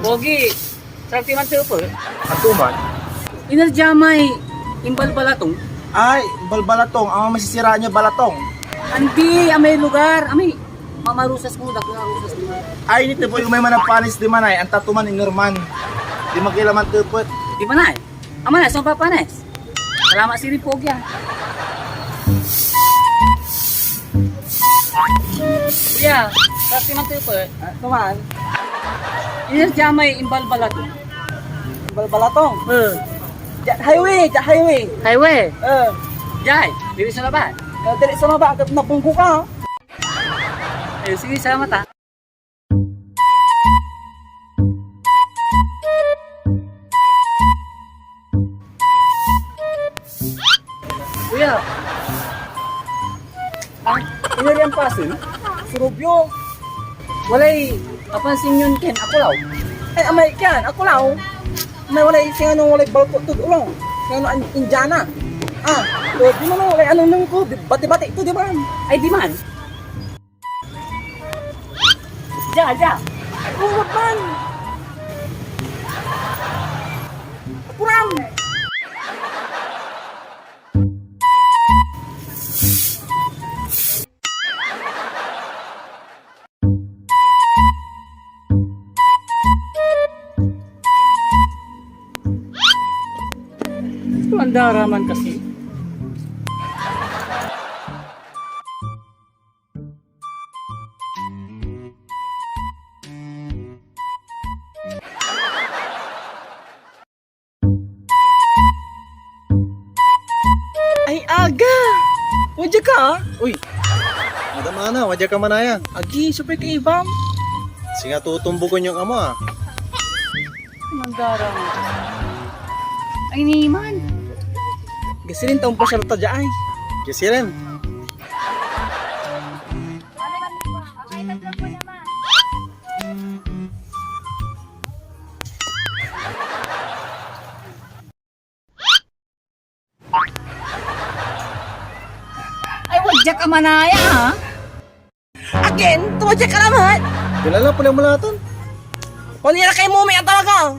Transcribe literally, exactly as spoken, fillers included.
Pogi, sarag ti mantepet. Anto man? Iner dia may imbalbalatong? Ay, balbalatong. Ang masisira niya balatong. Andi, amay lugar. Amay mamarusas mo, dakla rusas mo. Ay, nitepet ko may manapanis di man ay. Anta to man, inerman. Di man kila mantepet. Di man ay. Ama na, so papanis. Salamat sirin, Pogi, ah. Kuya, sarag ti mantepet. Ah, tuman. Iner dia may imbalbalatong? Imbalbalatong? Eh. Dia highway, dia highway. Highway? Eh. Diay, diri sa labat. Eh, diri sa labat, kat nabunggo ka. Eh, sige, salamat, ah. Kuya, ang inerian pasin, si Rubio. Walay apansin yon ken akulaw? Ay, amay ken akulaw. May walay, singano walay balkot tod ulo. Singano an-, Indiana. Ah, so, di mo no, walay anengneng ko, di, bati-bati to, di ba? Ay, di man. Dia, dia. Ay, urap man. Apuram. Andara man kasi. Ay, aga! Wadya ka, ah? Uy! Madam Ana, wadya ka manaya. Agi, super kaibam. Singa tutumbogen yung amo, ah. Mandara mo. Ay, ni man. Gasilin taon pa siya ta dya, ay. Gasilin. Ay, wadya ka manaya, ha? Again, tumadya ka naman. Kilala, pala mo lahat, ton. Panira kay Mommy, ang talaga.